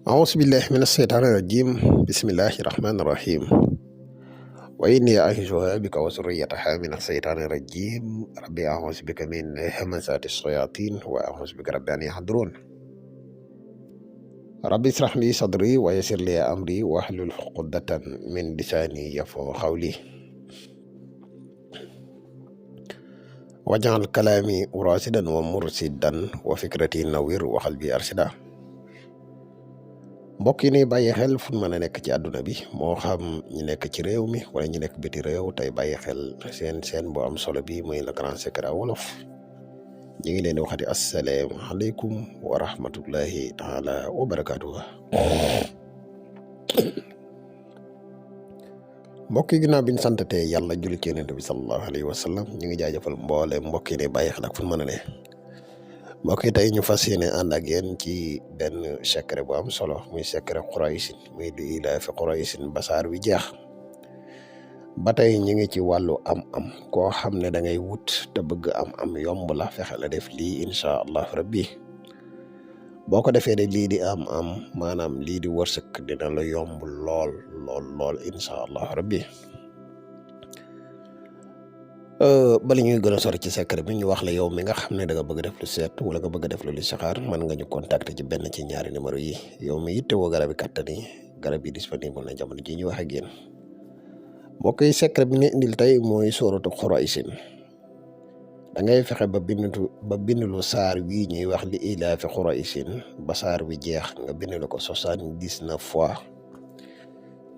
أعوذ بالله من الشيطان الرجيم بسم الله الرحمن الرحيم وإني أعيذها بك وذريتها من الشيطان الرجيم ربي أعوذ بك من همزات الشياطين وأعوذ بك ربي أن يحضرون ربي اشرح لي صدري ويسر لي أمري واحلل عقدة من لساني يفقهوا قولي واجعل كلامي راشدا ومرشدا وفكرتي نوير وقلبي أرشدا mbokk yi ni bàyyi xel fu mën a nekk ci àdduna bi moo xam ñu nekk ci réew mi wala ñu nekk biti réew tey bàyyi xel seen bu am solo bi muy le grand secret wolof ñu ngi leen di waxati asalaamaaleykum wa rahmatullahi taala wa barakaatuhu mbokk yi ginnaaw bi ñu santatee yàlla julli ci yonent bi sallallahu alayhi wa sallam ñu ngi jaajëfal mboole mbokk yi ni bàyyi xel ak fu mën a ne mbokk yi tey ñu fas yéene ànd ak yéen ci benn secret bu am solo muy secret Quraysin muy li ilaafi Quraysin ba saar wi jeex ba tey ñu ngi ci wàllu am-am koo xam ne da ngay wut te bëgg am yomb la fexe la def lii incha allah rabbi boo ko defee de lii di am maanaam lii di wërsëg dina la yomb lool incha allah rabbi. bala ñuy gën a sori ci secret bi ñu wax la yow mi nga xam ne da nga bëgg def lu seet wala nga bëgg def lu listixaar mën nga ñu contacter ci benn ci ñaari numéro yi yow mi yittewoo garab yi kàttan yi garab yi disponible na jamono ji ñu wax ak yéen mbokk yi secret bi nga indil tey mooy sooratu Quraysin da ngay fexe ba bindlu saar wii ñuy wax li ilaafi Quraysin ba saar wi jeex nga bindlu ko 79 fois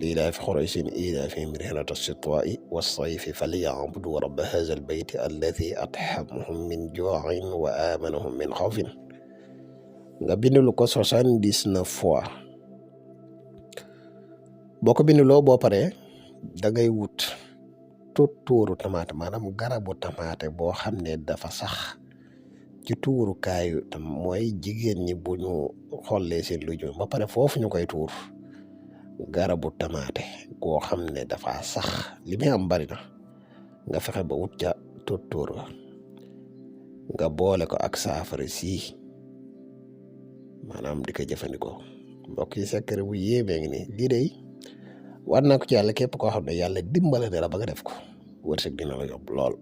لإلاف قريش إيلافهم رحلة الشتاء والصيف فليعبدوا رب هذا البيت الذي أطعمهم من جوع وآمنهم من خوف nga bindulu ko 79 fois boo ko binduloo boo paree da ngay wut tuuru tamaate maanaam garabu tamaate boo xam ne dafa sax ci tuuru kaayu tam mooy jigéen ñi bu ñu xollee seen lu jëm ba pare foofu ñu koy tuur garabu tamaate goo xam ne dafa sax li muy am bari na nga fexe ba wut ca tóor nga boole ko ak saafara sii maanaam di ko jëfandikoo mbokk yi secret bu yéemee ngi nii lii day war naa ko ci yàlla képp koo xam ne yàlla dimbale ne la ba nga def ko wërsëg dina la yomb lool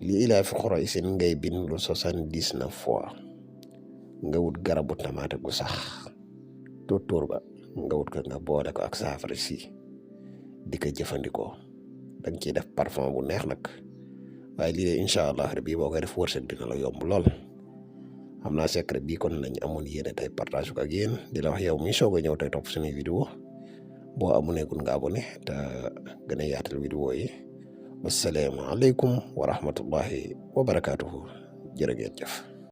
li ilaafi Quraysin ngay bind lu 79 fois nga wut garabu tamaate gu sax tóor ba nga wut ko nga boole ko ak saafara si di ko jëfandikoo da nga ciy def parfum bu neex nag waaye lii de incha allah rabbi boo koy def wërsëg dina la yomb lool xam naa secret bii kon nañ amoon yéene tey partage ko ak yéen di la wax yow mi soog a ñëw tey topp suñuy vidéo boo amuneegul nga abonné te gën a yaatal vidéo yi wasalaamaaleykum wa rahmatullahi wa barakaatuhu jërë ngeen jëf